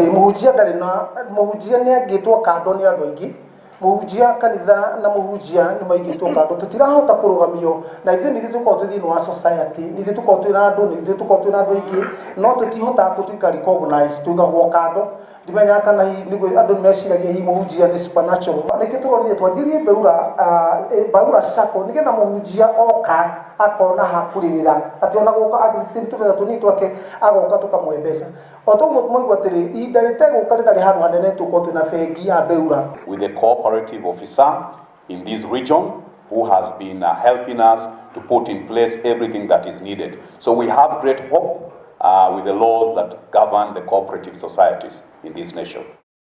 Mũhunjia ndarĩ na mũhunjia nĩ angĩtwo kando nĩ andũ aingĩ. Mũhunjia, kanitha na mũhunjia nĩ maigĩtwo kando, tũtirahota kũrũgamio na ithuĩ nĩ ithuĩ tũkoragwo twĩ thĩinĩ wa society, nĩ ithuĩ tũkoragwo twĩna andũ, nĩ ithuĩ tũkoragwo twĩna andũ aingĩ, no tũtihotaga gũtuĩka recognize, tũigagwo kando. Ndimenyaga kana hihi nĩguo andũ nĩ meciragia hihi mũhunjia nĩ supernatural. Nĩkĩo tũronire twanjirie Mbeura Sacco nĩgetha mũhunjia oka akona ha kũrĩrĩra, atĩ ona gũka angĩsave tũbeca tũnini twake, agoka tũkamũhe mbeca. O toguo mwaigua atĩrĩ, ihinda rĩtegũka rĩtarĩ handũ hanene, tũkorwo twĩna bengi ya Mbeura. With a cooperative officer in this region who has been helping us to put in place everything that is needed. So we have great hope with the laws that govern the cooperative societies in this nation.